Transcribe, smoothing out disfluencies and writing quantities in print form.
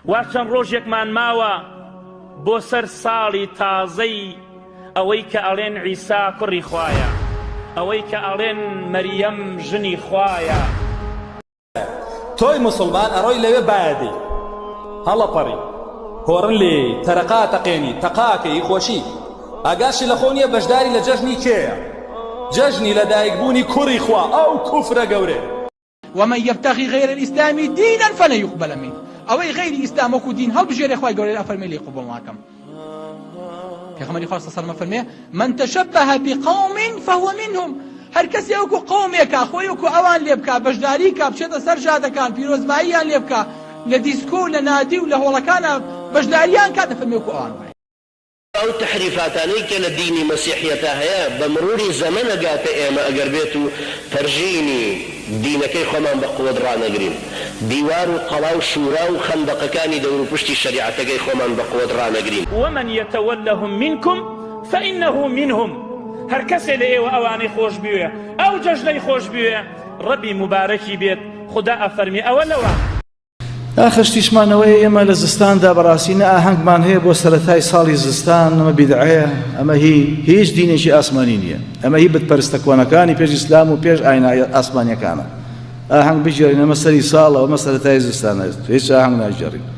وا چەند ڕۆژێکمان ماوە بۆ سەر ساڵی تازەی ئەوەی کە ئەڵێن عیسا کوڕی خوایە، ئەوەی کە ئەڵێن مەریەم ژنی خوایە. تۆی موسڵمان ئەڕۆی لەوێ بایەدەی هەڵەپەڕی هۆڕن لێی تەرەقا تەقێنی تەقاکەی خۆشی ئاگاشی لەخۆ نییە بەشداری لە جەژنی کێیە جەژنی لەدایکبوونی کوڕی خوا ئەو کوفرە گەورەیە. ومن یبتغی غیر الاسلام دینا فلن یقبل منه ئەوەی غەیری ئیسلام وەکو دین هەڵبژێرێ خوای گەورە ئەفەرمێ لێی قبوڵ ناکەم پێغەمبەری خوا صلی الله علیه و فەرمێ من تشبه بقوم فهو منهم هەر کەسێ وەکو قومێکا خۆی وەکو ئەوان لێ بکا بەشداری کا بچێتە سەر جادەکان پیرۆزباییان لێ بکا لە دیسکۆ و لە نادی و لە هۆڵەکانا بەشداریان کا دەفەرمێ وەکو ئەوان وایە. ئەو تەحریفاتانەی کە لە دینی مەسیحیەتا هەیە بە مروری زەمەن ئەگاتە ئێمە ئەگەر بێت و پەرژینی دینەکەی خۆمان بە قوەت ڕانەگرین دیوار و قەڵا و شورا و خەندەقەکانی دەوروپشتی شەریعەتەکەی خۆمان بە قوەت ڕانەگرین. ومن یتولهم منکم فانه منهم هەر کەسێ لە ئێوە ئەوانەی خۆش بوێ ئەو جەژنەی خۆش بوێ ڕەبی موبارەکی بێت خودا ئەفەرمێ ئەوە لەوانە. ئاخر شتیشمان ئەوەیە ئێمە لە زستاندا بەڕاستی نە ئاهەنگمان هەیە بۆ سەرەتای ساڵی زستان ئەمە بیدعەیە ئەمە هی هیچ دینێکی ئاسمانی نییە ئەمە هی بتپەرستە کۆنەکانی پێش ئیسلام و پێش ئاینە ئاسمانیەکانە ئاهەنگ بگێڕین ئەمە سەری ساڵە ئەمە سەرەتای زستانە هیچ ئاهەنگ ناگێڕین.